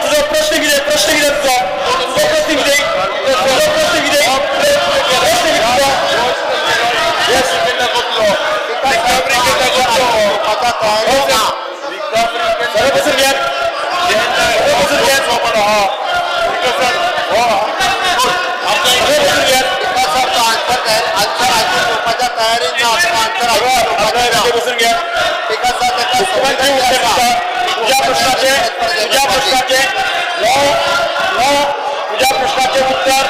तुझो प्रश्न कितें प्रश्न कितें तुझो तुझो प्रश्न कितें तुझो प्रश्न कितें प्रश्न कितें तुझ्या प्रश्नाचे तुझ्या प्रश्नाचे उत्तर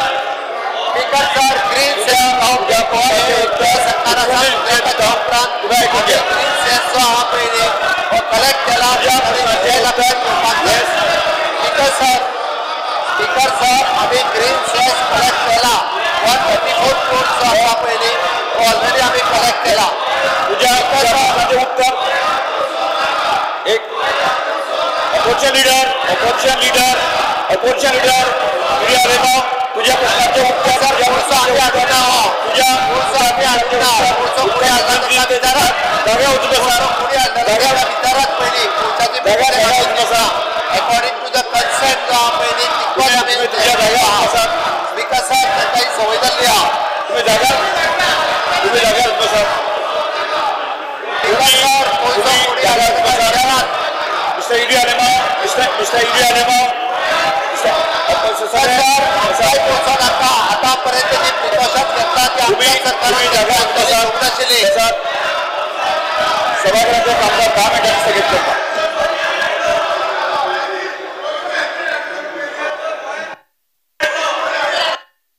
स्पीकर सर आम्ही ग्रीन सेस कलेक्ट केला 134 क्रोड जो आसा पयलीं तो ऑलरेडी आम्ही कलेक्ट केला. तुझ्या प्रश्नाचे उत्तर एक opposition leader opposition leader opposition leader तुझ्या प्रश्नाचे उत्तर अकॉर्डिंग टू the consent जो आहा पयलीं स्पीकर सर तांकां ही संवय जाल्ली आहा. तुम्ही जाग्यार बसा. Mister ED Alemao mister ED Alemao आतापर्यंत जी प्रिकॉशन घेतला ती आमच्या सरकारान नाशिल्ली. सभागृहाचं कामकाज 10 मिनिटांनी स्थगित करता.